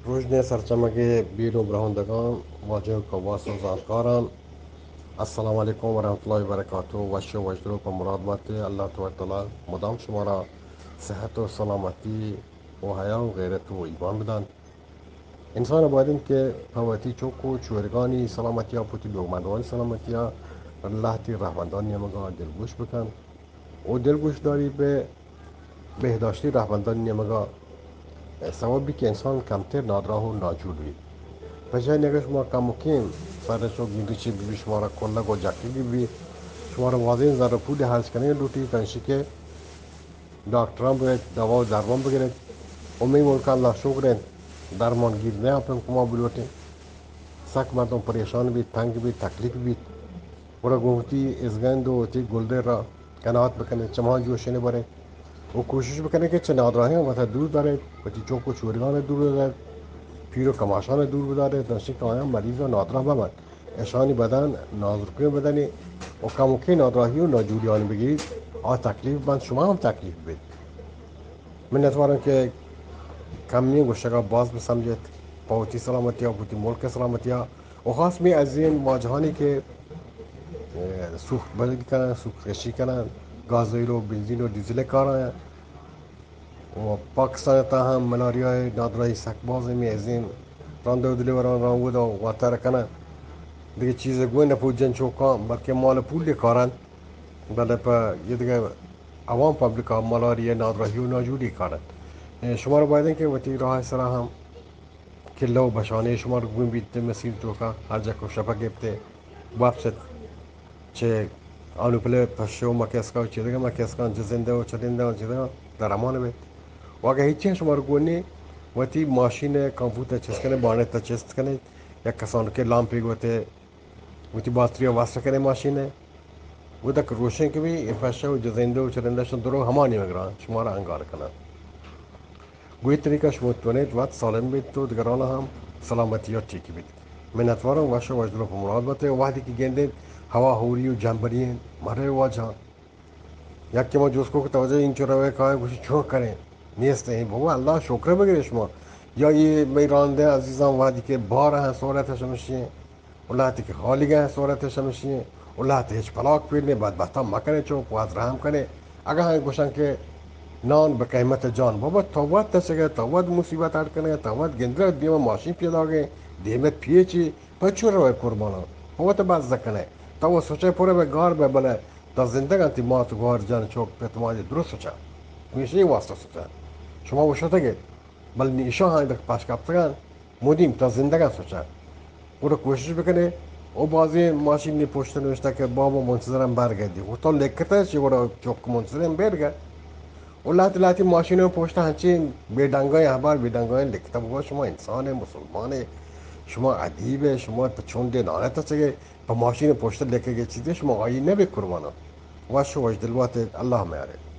روژنیں سرچمگے بیل و براہندگان، واجہ و کواس و زانتکاران، السلام علیکم ورحمۃ اللہ وبرکاتہ۔ وش و وشدروپ و مراد باتے۔ اللہ تبارک تعالی مدام شمارا صحت و سلامتی و حیا و غیرت و ایمان بدنت۔ انسان باید انت کہ پہ وتی چک و چورگانی سلامتیا، پہ وتی لوگمندوانی سلامتیا لہتی رہبندان نیمگا دلگوش بکن و دلگوش داری بہ بہداشتی رہبندان نیمگا سبب بی کہ انسان کمتر نادراہ و ناجوڑ بی۔ پہ جای نیگا شما کمکین سر چو گندی چی بی، شمارا کلگ و جکگی بی، شمارا وازین زر و پولی ہرچ کنگی لوٹی، تنشی کہ ڈاکٹراں بگیت، دوا و درمان بگیرت۔ و مئی ملک اللہ شکر انت، درمان گیر نیاپن کما بلوٹیں۔ سک مردم پریشان بیت، تنگ بیت، تکلیف بیت۔ گڑا گوں وتی ازگند و وتی گلدر را قناعت بکنیں، چمان جوشین بریں و کوشش بکنیں کہ چہ نادراہیاں وتا دور داریں، وتی چوک و چورگان دور داریں، پیر و کماشان دور بداریں، نشین کہ آیاں مریض و نادراہ ببن۔ اشانی بدن نازرکیں بدنے و کمکیں نادراہی و ناجوڑیانی بگیریت، آ تکلیف بنت، شما ہم تکلیف بیت۔ منتوارم کہ کمی گوشگا باز بسمجھت، پہ وتی سلامتیا، پہ وتی ملک سلامتیا و خاص می عزیزین واجہانی کہ، اے، سوخت بندی کنن، سوخت کشی کنن، گازوئیل و بنزین و ڈیزل کارن۔ و پاکستان تا ہم ملاریا نادراہی سک باز، می عزیزین رند و دلیوران رانگو دا واتر کنن۔ دیگه چیز گوی نپوجن چوکان، بلکہ مال پول کارن۔ بلے پہ یہ دیگه عوام پبلک ملاریا نادراہی و ناجوڑی کارن۔ اے، شما رو باید کہ وتی راہ سرا ہم کلہ و بشانے شما رو گون بیت مسیر توکا، ہر جا کو شپا گپتے واپست چہ آنو پلے پشو مکسکا و چیدگا مکسکان جزندہ و چرندہ و چیدگا در امان بیت۔ و اگہ ہیچی شما رو گون نی، وتی ماشین کمپوتر چست کنے، بانت چست کنے، یک کسان کے لامپی گوتے وتی باتری ء واسطہ کنے ماشین ء۔ گوتک روشن کہ بی اے پشہ و جزندہ و چرندہ شن درو ہما نیمگ ران شمارا انگار کنن۔ گوئی طریقہ شما تونیت وت سالم بیت تو دگران ہم سلامتی ء ٹھیک بیت۔ منتوارم وش و وشدل و مراد بتے۔ وحدی کہ گندیت ہوا ہوری و جمبری انت، مرے واجہ یکے ما جست کو کہ توجہ انچو روے کائے گوشی چون کریں؟ نیست ہیں۔ بابا اللہ شکر بگرے شما۔ یا یہ مئی راندے عزیزان وادی کے بار ہیں صورت شمشی ہیں۔ اللہ تی کہ خالی گئے صورت شمشی ہیں۔ اللہ تی ہچ پلاک پیر نے بدبختا مکنے چون کو از رحم کنے۔ اگہ ہم گوشن کہ نان بہ قیمت جان۔ بابا تو وت تچگے، تو وت مصیبت اڑ کنے، تو وت گندرے دیما ماشین پیدا گئے، دیمت پیچی، پہ چو روئے قرباناں؟ پہ وت بزگ کنئے؟ تو و سوچئے پورے بہ گار بہ بلئے تا زندگاں تی مات و گوہر جان چوک پت ماجی درست سوچا۔ ہمیشہ اے واسطہ سوچا۔ شما و شتگے، بل نی ایشاں ہاں دک پاش کپتگاں، مدیم تا زندگاں سوچا۔ گڑا کوشش بکنے، او بازی ماشین نی پشت نوشتہ کہ بابا منتظرم برگردی۔ و تو لکھتا چی گڑا چوک منتظرم برگہ۔ و لہتے لہتے ماشین ء پشت ء ہنچیں بے ڈنگائیں ہبر، بے ڈنگائیں لکھتا بگو شما انسان ء، مسلمان ء، شما ادیب ء، شما پہ چنڈے نانہ تچگ ء، پہ ماشین ء پشت ء لکھگ ء چیزے شما آئی نہ بے قرباناں۔ وش و وش دل بات ات، اللہ میارے۔